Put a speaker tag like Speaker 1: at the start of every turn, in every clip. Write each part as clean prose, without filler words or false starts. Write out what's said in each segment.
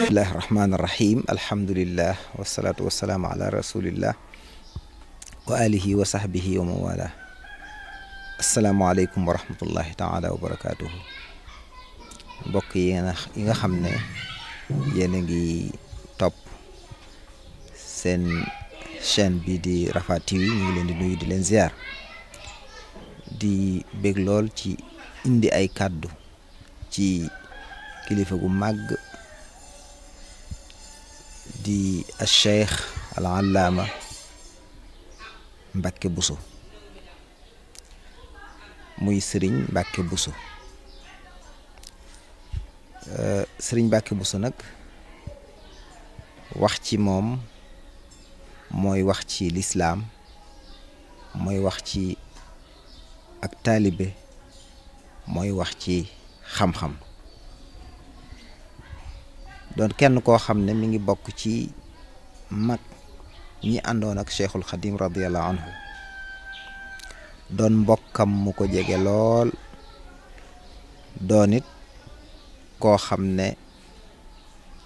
Speaker 1: bismillahi rahmaani rahim alhamdulillah wasalaatu wasalaamu ala rasulillah wa alihi wa sahbihi wa mawala. asalaamaaleykum wa rahmatullahi taala wa barakatuhu. mbokk yi nga xam ne yéen a ngi topp seen chaîne bi di Rafah TV ñu ngi leen di nuyu di leen ziar di bég lool ci indi ay kàddu ci kilifa gu màgg di Cheikh al-Allaama Mbacke Bousso muy Serigne Mbacke Bousso. Serigne Mbacke Bousso nag wax ci moom mooy wax ci lislaam mooy wax ci ak taalibe mooy wax ci xam-xam doon kenn koo xam ne mi ngi bokk ci mag ñi àndoon ak Cheikhul Khadim radiyallahu anhu doon mbokkam mu ko jege lool doon it koo xam ne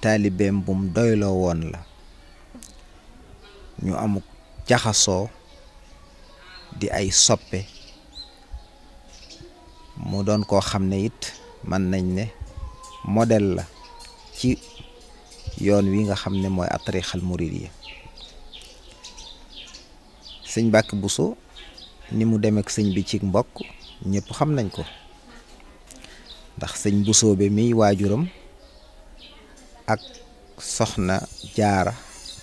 Speaker 1: taalibeem bum doyloo woon la ñu amuk jaxasoo di ay soppe mu doon koo xam ne it mën nañ ne modèle la ci yoon wi nga xam ne mooy at-tariqal muridiyya. sëñ Mbacke Bousso ni mu demek sëñ bi ci mbokk ñëpp xam nañ ko ndax sëñ Bousso be miy waajuram ak soxna Jaara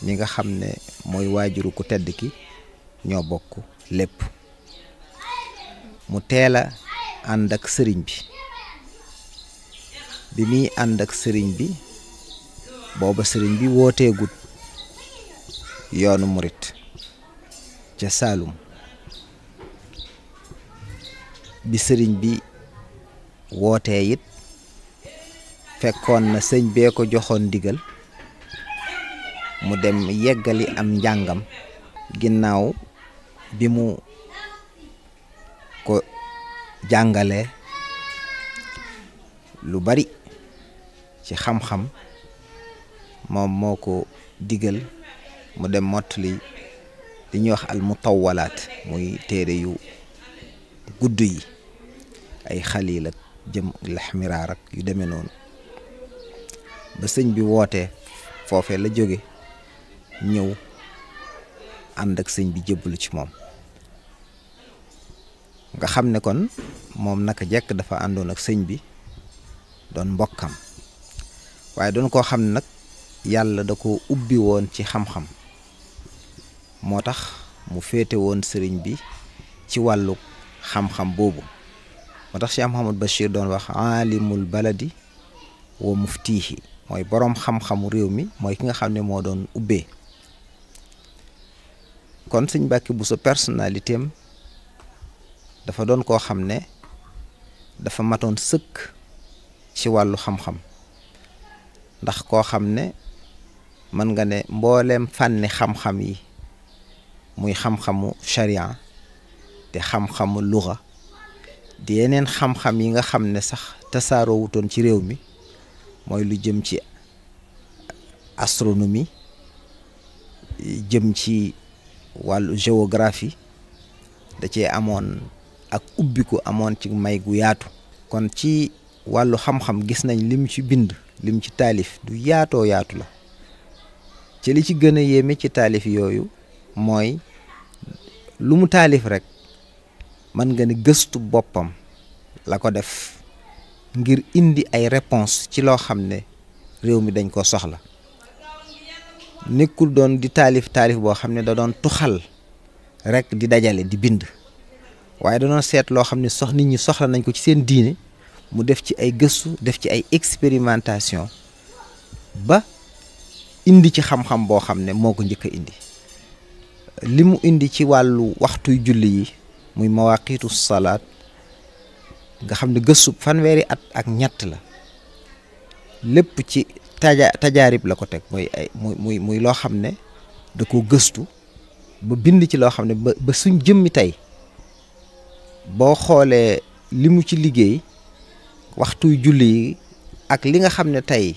Speaker 1: mi nga xam ne mooy waajuru ku tedd ki ñoo bokk lépp. mu teel a ànd ak sëriñ bi muy ànd ak sëriñ bi booba sëriñ bi wooteegut yoonu murit ca Saalum. bi sëriñ bi wootee it fekkoon na sëñ bee ko joxoon ndigal mu dem yeggali am njàngam ginnaaw bi mu ko jàngalee lu bari ci xam-xam moom moo ko digal mu dem mottali li ñuy wax al mutawwalaat muy téere yu gudd yi ay xaliil ak jëm laxmiraar ak yu demee noonu ba sëñ bi wootee foofee la jóge ñëw ànd ak sëñ bi jébbalu ci moom nga xam ne kon moom naka jekk dafa àndoon ak sëñ bi doon mbokkam waaye doon koo xam ne nag yàlla da ko ubbi woon ci xam-xam moo tax mu féete woon sëriñ bi ci wàllu xam-xam boobu moo tax Cheikh Mouhamadou Bachir doon wax aalimul baladi wa muftihi mooy boroom xam-xamu réew mi mooy ki nga xam ne moo doon ubbee. kon sëñ Mbacke Bousso personnalité am dafa doon koo xam ne dafa matoon sëkk ci wàllu xam-xam ndax koo xam ne mën nga ne mbooleem fànni xam-xam yi muy xam-xamu sharia te xam-xamu luxa di yeneen xam-xam yi nga xam ne sax tasaaroo wutoon ci réew mi mooy lu jëm ci astronomie jëm ci wàllu géographie da cee amoon ak ubbiku amoon ci may gu yaatu. kon ci wàllu xam-xam gis nañ lim ci bind lim ci taalif du yaatoo yaatu la ci li ci gën a yéeme ci taalif yooyu mooy lu mu taalif rek mën nga ne gëstu boppam la ko def ngir indi ay réponse ci loo xam ne réew mi dañ ko soxla nekkul doon di taalif boo xam ne da doon tuxal rek di dajale di bind waaye da doon seet loo xam ne nit ñi soxla nañ ko ci seen diine mu def ci ay gëstu def ci ay expérimentation ba indi ci xam-xam boo xam ne moo ko njëkk a indi li mu indi ci wàllu waxtuy julli yi muy mawaqitu salaat nga xam ne gëstu fanweeri at ak ñett la lépp ci tajaarib la ko teg muy loo xam ne da ko gëstu ba bind ci loo xam ne ba suñ jëmmi tey boo xoolee li mu ci liggéey waxtuy julli yi ak li nga xam ne tey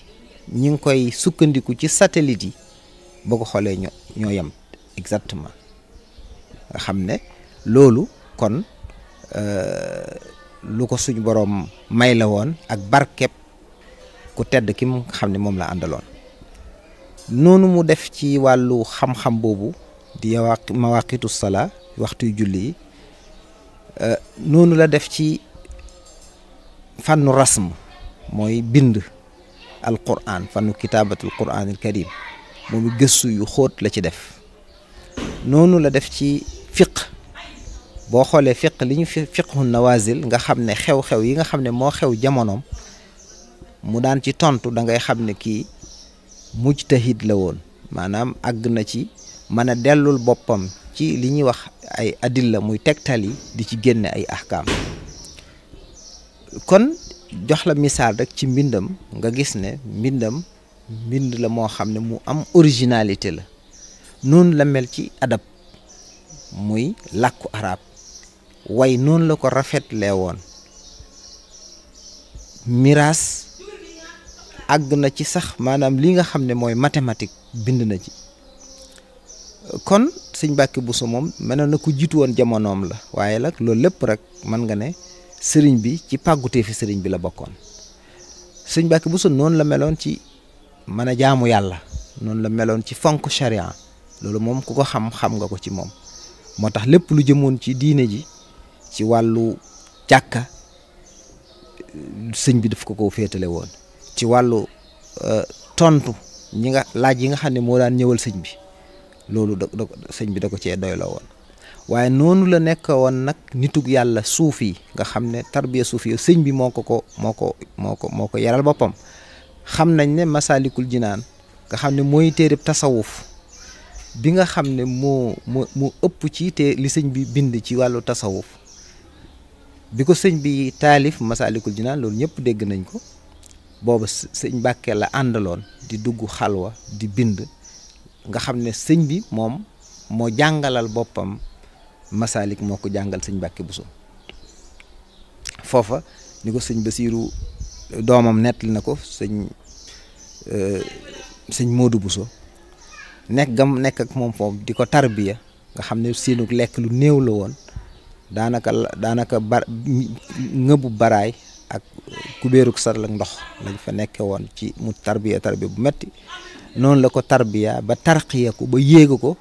Speaker 1: ñi ngi koy sukkandiku ci satellite yi boo ko xoolee ñoo yem exactement nga xam ne loolu kon lu ko suñu boroom may la woon ak barkeb ku tedd ki mu xam ne moom la àndaloon noonu mu def ci wàllu xam-xam boobu di mawaqitu salaa waxtuy julli yi noonu la def ci fànnu rasm mooy bind alquran fànnu kitaabatul quran al karim moom gëstu yu xóot la ci def noonu la def ci fiq boo xoolee fiq li ñu fiqhu nawazil nga xam ne xew-xew yi nga xam ne moo xew jamonoom mu daan ci tontu da ngay xam ne kii mujtahid la woon maanaam àgg na ci mën a dellul boppam ci li ñuy wax ay adilla muy tegtal yi di ci génne ay ahkaam kon jox la misaal rek ci mbindam nga gis ne mbindam mbind la moo xam ne mu am originalité la noonu la mel ci adab muy làkku arab way noonu la ko rafetlee woon miraas àgg na ci sax maanaam li nga xam ne mooy mathématique bind na ci kon sëñ Mbàkke Buso moom mel na ku jiitu woon jamonoom la waaye nag loolu lépp rek mën nga ne sëriñ bi ci pàggutee fi sëriñ bi la bokkoon sëñ Mbàkke Buso noonu la meloon ci mën a jaamu yàlla noonu la meloon ci fonk charia loolu moom ku ko xam nga ko ci moom moo tax lépp lu jëmoon ci diine ji ci wàllu jàkka sëñ bi daf ko féetale woon ci wàllu tontu ñi nga laaj yi nga xam ne moo daan ñëwal sëñ bi loolu sëñ bi da ko cee doyloo woon waaye noonu la nekk woon nag nitug yàlla suufi nga xam ne tarbiya suufi sëñ bi moo ko yaral boppam xam nañ ne Masaalikul Jinaan nga xam ne mooy téereb tasawuf bi nga xam ne moo ëpp ci te li sëñ bi bind ci wàllu tasawuf bi ko sëñ bi taalif Masaalikul Jinaan loolu ñëpp dégg nañ ko booba sëñ Mbàkke la àndaloon di dugg xalwa di bind nga xam ne sëñ bi moom moo jàngalal boppam Masaalik moo ko jàngal sëñ Mbàkke Buso foofa ni ko sëñ Basiiru doomam nettali na ko sëñ Moodu Buso nekk ak moom foofu di ko tarbiya nga xam ne seenug lekk lu néew la woon daanaka ngëbu baraay ak kubéeruk satal ak ndox lañ fa nekke woon ci mu tarbiya bu metti noonu la ko tarbiya ba tarqiya ko ba yéega ko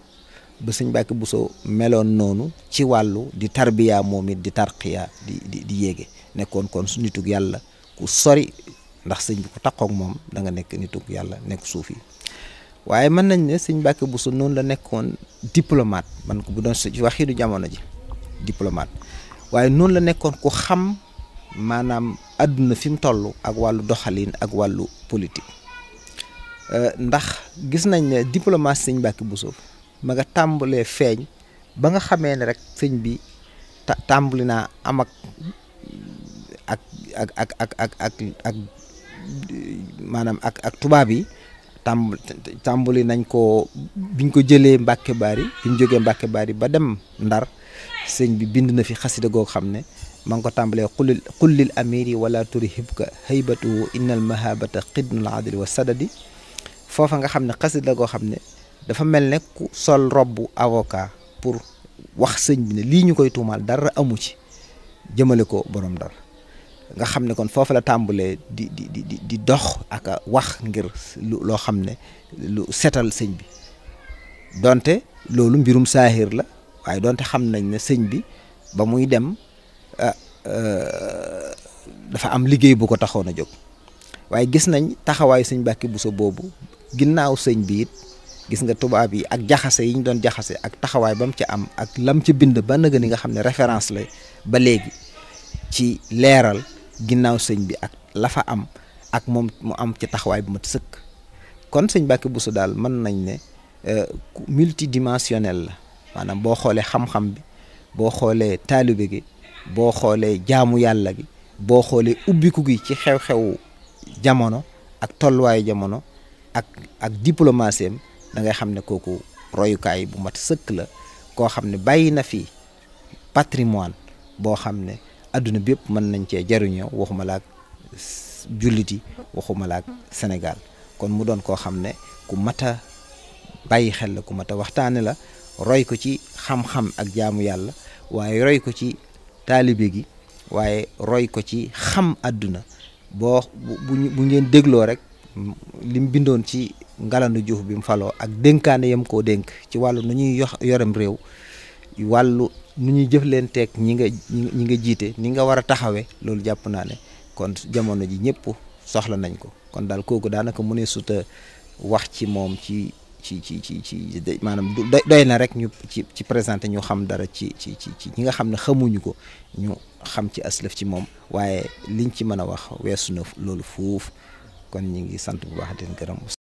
Speaker 1: ba sëñ Mbàkke Buso meloon noonu ci wàllu di tarbiya moom it di tarqiya di yéege nekkoon kon su nitug yàlla ku sori ndax sëñ bi ko takkook moom da nga nekk nitug yàlla nekk suufi waaye mën nañ ne sëñ Mbàkke Buso noonu la nekkoon diplomate man ko bu doon ci waxidu jamono ji diplomate waaye noonu la nekkoon ku xam maanaam àdduna fi mu toll ak wàllu doxalin ak wàllu politique ndax gis nañ ne diplomatie sëñ Mbàkke Buso ma nga tàmbalee feeñ ba nga xamee ne rek sëñ bi tàmbali naa am ak maanaam ak tubaab yi tàmbali nañ ko biñ ko jëlee Mbàkke Baari biñ jógee Mbàkke Baari ba dem Ndar sëñ bi bind na fi xasida goo xam ne ma ngi ko tàmbalee qullil amiri wala turhibka haybatuhu innal mahabata xidnul adli wa sadadi foofa nga xam ne xasida goo xam ne dafa mel ne ku sol robbu avocat pour wax sëñ bi ne lii ñu koy tuumaal dara amu ci jëmale ko borom Ndar nga xam ne kon foofa la tàmbalee di dox ak a wax ngir loo xam ne lu setal sëñ bi donte loolu mbirum saahir la waaye donte xam nañ ne sëñ bi ba muy dem dafa am liggéey bu ko taxoon a jóg waaye gis nañ taxawaayu sëñ Mbàkke Buso boobu ginnaaw sëñ bi it gis nga tubaab yi ak jaxase yi ñu doon jaxase ak taxawaay ba mu ci am ak lam ci bind ba nëga ni nga xam ne référence la ba léegi ci leeral ginnaaw sëñ bi ak la fa am ak moom mu am ci taxawaay bu mat sëkk kon sëñ Mbàkke Buso daal mën nañ ne multidimensionnel la maanaam boo xoolee xam-xam bi boo xoolee taalibe gi boo xoolee jaamu yàlla gi boo xoolee ubbiku gi ci xew-xewu jamono ak tolluwaayu jamono ak diplomatie am da ngay xam ne kooku royukaay bu mat sëkk la koo xam ne bàyyi na fi patrimoine boo xam ne adduna bi yëpp mën nañ cee jariñoo waxuma la ak jullit yi waxuma la ak Sénégal kon mu doon koo xam ne ku mat a bàyyi xel la ku mat a waxtaane la roy ko ci xam-xam ak jaamu yàlla waaye roy ko ci taalibe gi waaye roy ko ci xam àdduna bu ngeen dégloo rek lim bindoon ci Ngalandu Juuf bi mu faloo ak dénkaane yam koo dénk ci wàllu nu ñuy yorem réew wàllu nu ñuy jëflanteeg ñi nga jiite ni nga war a taxawee loolu jàpp naa ne kon jamono ji ñëpp soxla nañ ko kon daal kooku daanaka mu ne suta wax ci moom ci maanaam doy na rek ñu ci présenté ñu xam dara ci ñi nga xam ne xamuñu ko ñu xam ci aslëf ci moom waaye liñ ci mën a wax weesu na loolu fuuf kon ñi ngi sant bu baax di leen gërëm